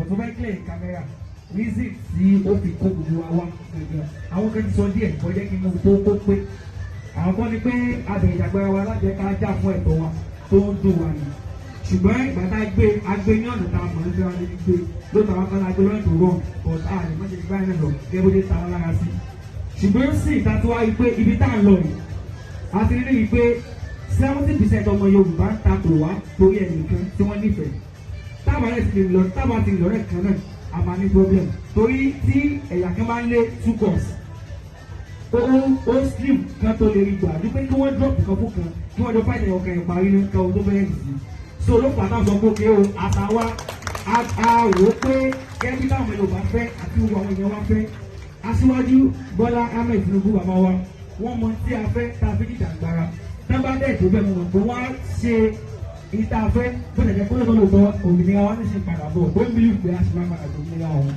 But mo fẹ́ clear camera reason tí ó fi kó gbogbo wa wá gangan. Àwọn kan ti sọ díẹ̀, kò jẹ́ kí n mú tó kó pé àwọn kan ní pé abẹ ìjàgbára wa lájẹ ká jà fún ẹ̀tọ́ wa tó ń dùn wa ni. Ṣùgbọ́n ìgbà tá a gbé, a gbé ní ọ̀nà tá a mọ̀ nípa lè gbé lóòótọ́. Àwọn kan la gbé lọ́nà tó rọ̀, but a lè má ṣe gbá yẹn lọ gẹ́gẹ́ bó ṣe ta wọn lára sí. Ṣùgbọ́n sì ìta tó wáyé pé ibi tá à ń lọ yìí, a ti rí i pé 70% ọmọ Yorùbá ń takò wá torí ẹnìkan tí wọ́n nífẹ̀ẹ́. Tábà rẹ̀ ti lè lọ, tábà ti lọ rẹ̀ kan náà, a máa ní problem, torí tí ẹ̀yà kan máa ń lé two course, ó slim kan tó lè rí gbà ní pé kí wọ́n drop kan fún kan, kí wọ́n jọ fight ẹ̀yọ̀ kan ìparí ní kan tó bẹ̀rẹ̀ sí. So ló fà náà sọ pé òkè o, àtàwa a wò ó pé gẹ́gẹ́ bí táwọn Yorùbá fẹ́ àti gbogbo àwọn èèyàn wa fẹ́, Aṣíwájú Bọ́lá Ahmed Tinubu, bàbá wa, wọ́n mọ tí a fẹ́ tá a fi jìjàgbara. Tábà dẹ̀ tó bẹ́ẹ̀, mo mọ̀ pé wọ́n á ṣe ìta fẹ́. Bó ṣe jẹ́ kó lóòótọ́ lóòótọ́, òmìnira wa ní sí padà bọ̀, tó ń bí ìpè, a sì máa padà tó òmìnira ọ̀hún.